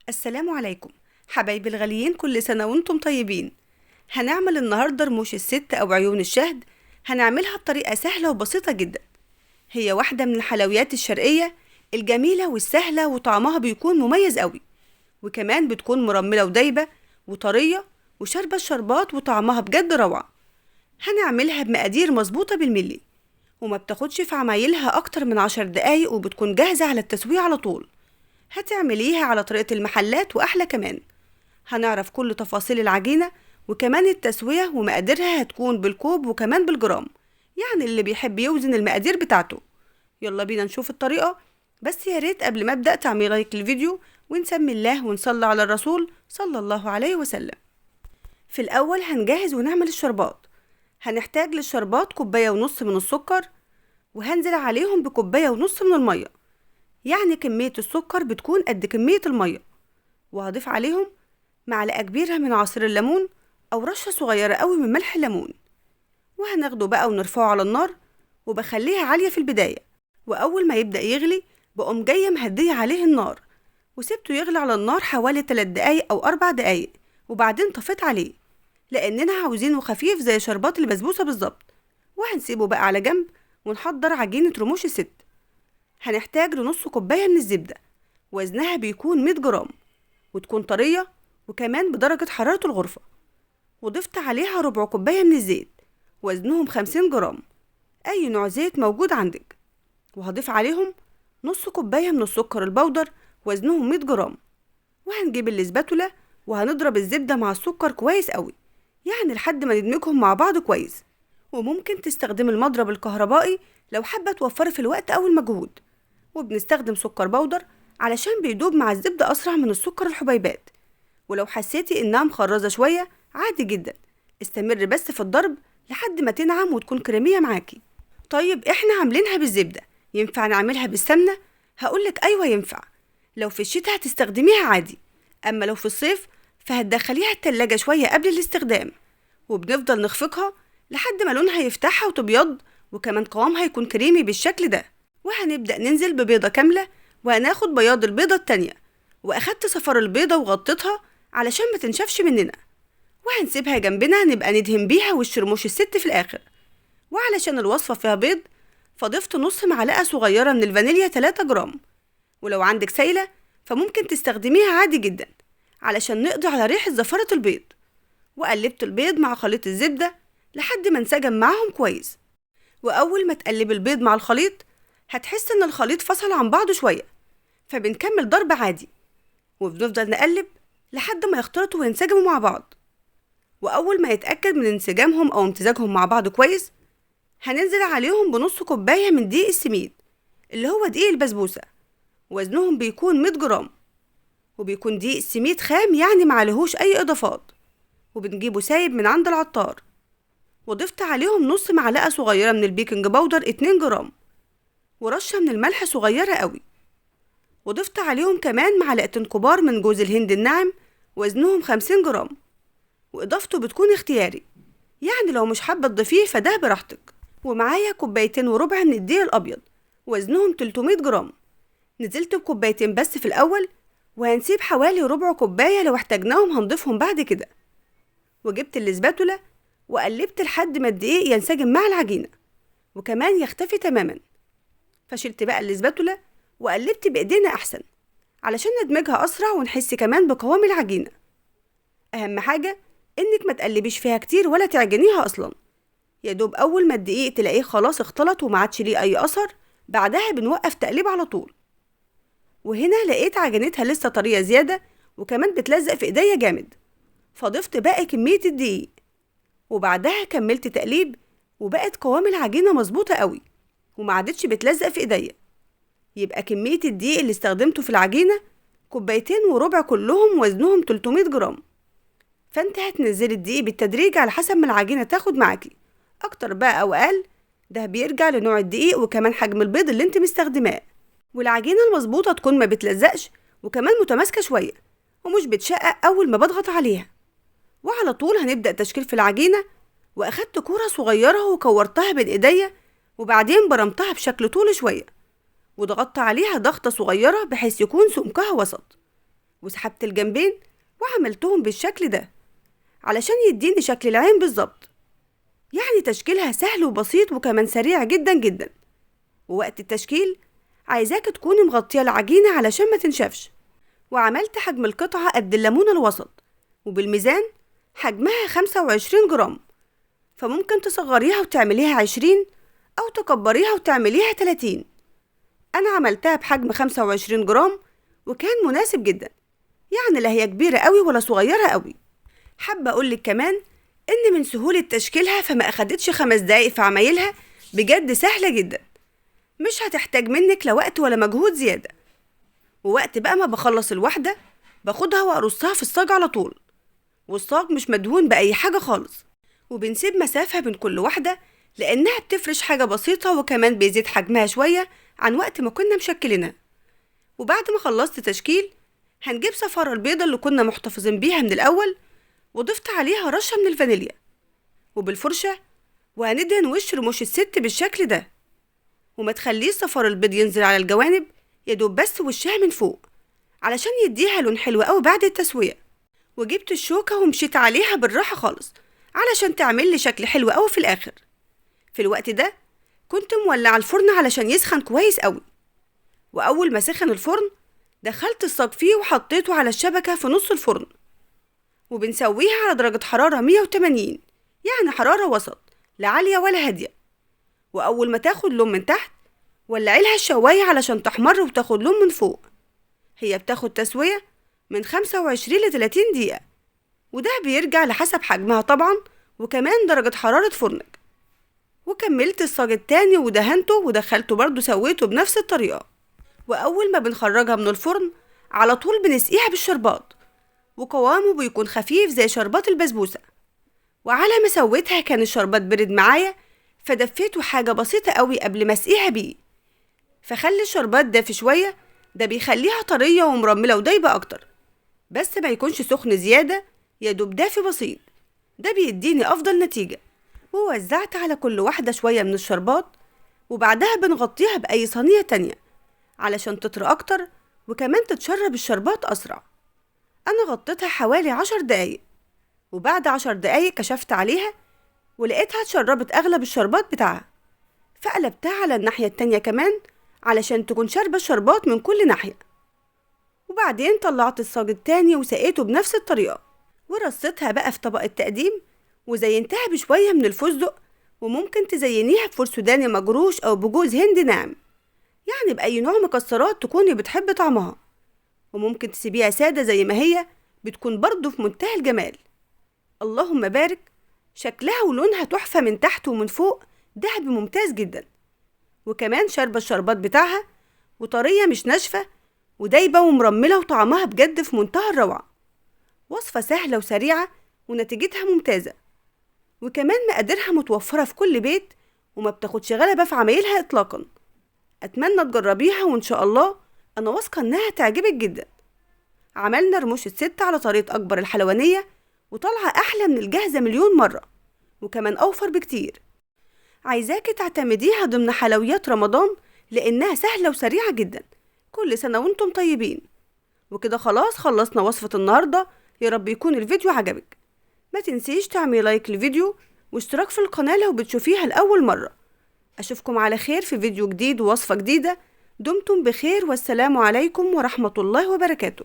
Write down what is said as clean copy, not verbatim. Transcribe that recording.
السلام عليكم حبايبي الغاليين، كل سنة وانتم طيبين. هنعمل النهاردة رموش الست أو عيون الشهد. هنعملها بطريقة سهلة وبسيطة جدا. هي واحدة من الحلويات الشرقية الجميلة والسهلة، وطعمها بيكون مميز قوي، وكمان بتكون مرملة ودايبة وطرية وشاربة الشربات، وطعمها بجد روعة. هنعملها بمقادير مظبوطة بالملي، وما بتاخدش في عمايلها أكتر من 10 دقايق، وبتكون جاهزة على التسوية على طول. هتعمليها على طريقة المحلات وأحلى كمان. هنعرف كل تفاصيل العجينة وكمان التسوية، ومقاديرها هتكون بالكوب وكمان بالجرام، يعني اللي بيحب يوزن المقادير بتاعته. يلا بينا نشوف الطريقة. بس يا ريت قبل ما أبدأ تعملي لايك للفيديو، ونسمي الله ونصلي على الرسول صلى الله عليه وسلم. في الأول هنجهز ونعمل الشربات. هنحتاج للشربات كوباية ونص من السكر، وهنزل عليهم بكوباية ونص من المية، يعني كمية السكر بتكون قد كمية المية. وهضيف عليهم معلقة كبيرة من عصير الليمون أو رشة صغيرة قوي من ملح الليمون، وهناخده بقى ونرفعه على النار، وبخليها عالية في البداية، وأول ما يبدأ يغلي بقوم جاية مهدية عليه النار، وسبته يغلي على النار حوالي 3 دقايق أو 4 دقايق، وبعدين طفيت عليه لأننا عاوزينه خفيف زي شربات البسبوسة بالظبط. وهنسيبه بقى على جنب ونحضر عجينة رموش الست. هنحتاج لنص كوباية من الزبدة، وزنها بيكون 100 جرام، وتكون طرية وكمان بدرجة حرارة الغرفة. وضفت عليها ربع كوباية من الزيت، وزنهم 50 جرام، أي نوع زيت موجود عندك. وهضيف عليهم نص كوباية من السكر البودر، وزنهم 100 جرام. وهنجيب الاسباتولا وهنضرب الزبدة مع السكر كويس قوي، يعني لحد ما ندمجهم مع بعض كويس. وممكن تستخدم المضرب الكهربائي لو حابة توفري في الوقت أو المجهود. وبنستخدم سكر بودر علشان بيدوب مع الزبدة أسرع من السكر الحبيبات. ولو حسيتي إنها مخرزة شوية عادي جدا، استمر بس في الضرب لحد ما تنعم وتكون كريمية معاكي. طيب احنا عاملينها بالزبدة، ينفع نعملها بالسمنة؟ هقولك أيوة ينفع. لو في الشتاء هتستخدميها عادي، أما لو في الصيف فهتدخليها التلاجة شوية قبل الاستخدام. وبنفضل نخفقها لحد ما لونها يفتحها وتبيض، وكمان قوامها يكون كريمي بالشكل ده. وهنبدأ ننزل ببيضة كاملة، وهناخد بياض البيضة التانية، وأخدت صفار البيضة وغطيتها علشان ما تنشفش مننا، وهنسيبها جنبنا نبقى ندهن بيها وش رموش الست في الآخر. وعلشان الوصفة فيها بيض فضفت نص معلقة صغيرة من الفانيليا 3 جرام، ولو عندك سايلة فممكن تستخدميها عادي جدا علشان نقضي على ريحة زفرة البيض. وقلبت البيض مع خليط الزبدة لحد ما انسجم معاهم كويس. وأول ما تقلب البيض مع الخليط هتحس إن الخليط فصل عن بعضه شوية، فبنكمل ضرب عادي وبنفضل نقلب لحد ما يختلطوا وينسجموا مع بعض. وأول ما يتأكد من انسجامهم أو امتزاجهم مع بعض كويس، هننزل عليهم بنص كوباية من دقيق السميد اللي هو دقيق البسبوسة، وزنهم بيكون 100 جرام، وبيكون دقيق السميد خام يعني معلهوش أي إضافات، وبنجيبه سايب من عند العطار. وضفت عليهم نص معلقة صغيرة من البيكنج باودر 2 جرام، ورشة من الملح صغيرة قوي. وضفت عليهم كمان معلقتين كبار من جوز الهند الناعم، وزنهم 50 جرام، وإضافته بتكون اختياري، يعني لو مش حابة تضيفيه فده براحتك. ومعايا 2.25 كوب من الدقيق الأبيض، وزنهم 300 جرام. نزلت بكوبايتين بس في الأول، وهنسيب حوالي ربع كوباية لو احتاجناهم هنضيفهم بعد كده. وجبت الاسباتولا وقلبت لحد ما الدقيق ينسجم مع العجينة وكمان يختفي تماما. فشلت بقى الاسباتولا وقلبت بإيدينا أحسن علشان ندمجها أسرع ونحس كمان بقوام العجينة. أهم حاجة إنك ما تقلبيش فيها كتير ولا تعجنيها أصلا، يا دوب أول ما الدقيق تلاقيه خلاص اختلط وما عادش ليه أي أثر، بعدها بنوقف تقليب على طول. وهنا لقيت عجينتها لسه طرية زيادة وكمان بتلزق في إيديا جامد، فضفت باقي كمية الدقيق، وبعدها كملت تقليب وبقت قوام العجينة مظبوطة قوي وما عادتش بتلزق في إيديا. يبقى كمية الدقيق اللي استخدمته في العجينة 2.25 كوب كلهم وزنهم 300 جرام. فانت هتنزلي الدقيق بالتدريج على حسب ما العجينة تاخد معاكي، أكتر بقى أو أقل ده بيرجع لنوع الدقيق وكمان حجم البيض اللي انت مستخدماه. والعجينة المظبوطة تكون ما بتلزقش وكمان متماسكة شوية ومش بتشقق أول ما بضغط عليها. وعلى طول هنبدأ تشكيل في العجينة. وأخدت كورة صغيرة وكورتها بين إيديا، وبعدين برمتها بشكل طول شوية وضغطت عليها ضغطة صغيرة بحيث يكون سمكها وسط. وسحبت الجنبين وعملتهم بالشكل ده علشان يديني شكل العين بالظبط. يعني تشكيلها سهل وبسيط وكمان سريع جدا جدا. ووقت التشكيل عايزاك تكوني مغطية العجينة علشان ما تنشفش. وعملت حجم القطعة قد الليمونة الوسط، وبالميزان حجمها 25 جرام، فممكن تصغريها وتعمليها 20 أو تكبريها وتعمليها 30. أنا عملتها بحجم 25 جرام وكان مناسب جدا، يعني لا هي كبيرة قوي ولا صغيرة قوي. حابة أقولك كمان إن من سهولة تشكيلها فما أخدتش 5 دقايق في عمايلها، بجد سهلة جدا، مش هتحتاج منك لا وقت ولا مجهود زيادة. ووقت بقى ما بخلص الواحدة باخدها وأرصها في الصاج على طول، والصاج مش مدهون بأي حاجة خالص، وبنسيب مسافة بين كل واحدة لأنها بتفرش حاجة بسيطة وكمان بيزيد حجمها شوية عن وقت ما كنا مشكلينها. وبعد ما خلصت تشكيل هنجيب صفارة البيضة اللي كنا محتفظين بيها من الأول، وضفت عليها رشة من الفانيليا، وبالفرشة وهندهن وش رموش الست بالشكل ده. وما تخليش صفار البيض ينزل على الجوانب، يدوب بس وشها من فوق علشان يديها لون حلو قوي بعد التسوية. وجبت الشوكة ومشيت عليها بالراحة خالص علشان تعمل لي شكل حلو قوي في الآخر. في الوقت ده كنت مولعة الفرن علشان يسخن كويس قوي، وأول ما سخن الفرن دخلت الصاج فيه وحطيته على الشبكة في نص الفرن، وبنسويها على درجة حرارة 180، يعني حرارة وسط، لا عالية ولا هادية. وأول ما تاخد لون من تحت ولعي لها الشواية علشان تحمر وتاخد لون من فوق. هي بتاخد تسوية من 25 ل 30 دقيقة، وده بيرجع لحسب حجمها طبعا وكمان درجة حرارة فرنك. وكملت الصاج التاني ودهنته ودخلته برضو سويته بنفس الطريقة. وأول ما بنخرجها من الفرن على طول بنسقيها بالشربات، وقوامه بيكون خفيف زي شربات البسبوسة. وعلى ما سويتها كان الشربات برد معايا، فدفيته حاجة بسيطة قوي قبل ما اسقيها بيه، فخلي الشربات دافي شوية، ده بيخليها طرية ومرملة ودايبة أكتر، بس ما يكونش سخن زيادة، يدوب دافي بسيط، ده بيديني أفضل نتيجة. ووزعت على كل واحدة شوية من الشربات، وبعدها بنغطيها بأي صينية تانية علشان تطرى أكتر وكمان تتشرب الشربات أسرع. أنا غطيتها حوالي 10 دقايق، وبعد 10 دقايق كشفت عليها ولقيتها اتشربت أغلب الشربات بتاعها، فقلبتها على الناحية التانية كمان علشان تكون شاربة الشربات من كل ناحية. وبعدين طلعت الصاج التاني وسقيته بنفس الطريقة، ورصيتها بقى في طبق التقديم، وزينتها بشوية من الفستق، وممكن تزينيها بفول سوداني مجروش أو بجوز هند ناعم، يعني بأي نوع مكسرات تكوني بتحب طعمها. وممكن تسيبيها سادة زي ما هي، بتكون برضو في منتهى الجمال. اللهم بارك، شكلها ولونها تحفة من تحت ومن فوق، دهب ممتاز جدا، وكمان شاربة الشربات بتاعها، وطرية مش ناشفة، ودايبة ومرملة، وطعمها بجد في منتهى الروعة. وصفة سهلة وسريعة ونتيجتها ممتازة، وكمان مقاديرها متوفرة في كل بيت وما بتاخدش غلبة في عمايلها إطلاقا. أتمنى تجربيها، وإن شاء الله أنا واثقة إنها تعجبك جدا. عملنا رموش الست على طريقة أكبر الحلوانية، وطالعة أحلى من الجاهزة مليون مرة، وكمان أوفر بكتير. عايزاكي تعتمديها ضمن حلويات رمضان لأنها سهلة وسريعة جدا. كل سنة وانتم طيبين. وكده خلاص خلصنا وصفة النهاردة، يا رب يكون الفيديو عجبك. ما تنسيش تعملي لايك للفيديو واشتراك في القناة لو بتشوفيها لأول مرة. أشوفكم على خير في فيديو جديد ووصفة جديدة. دمتم بخير، والسلام عليكم ورحمة الله وبركاته.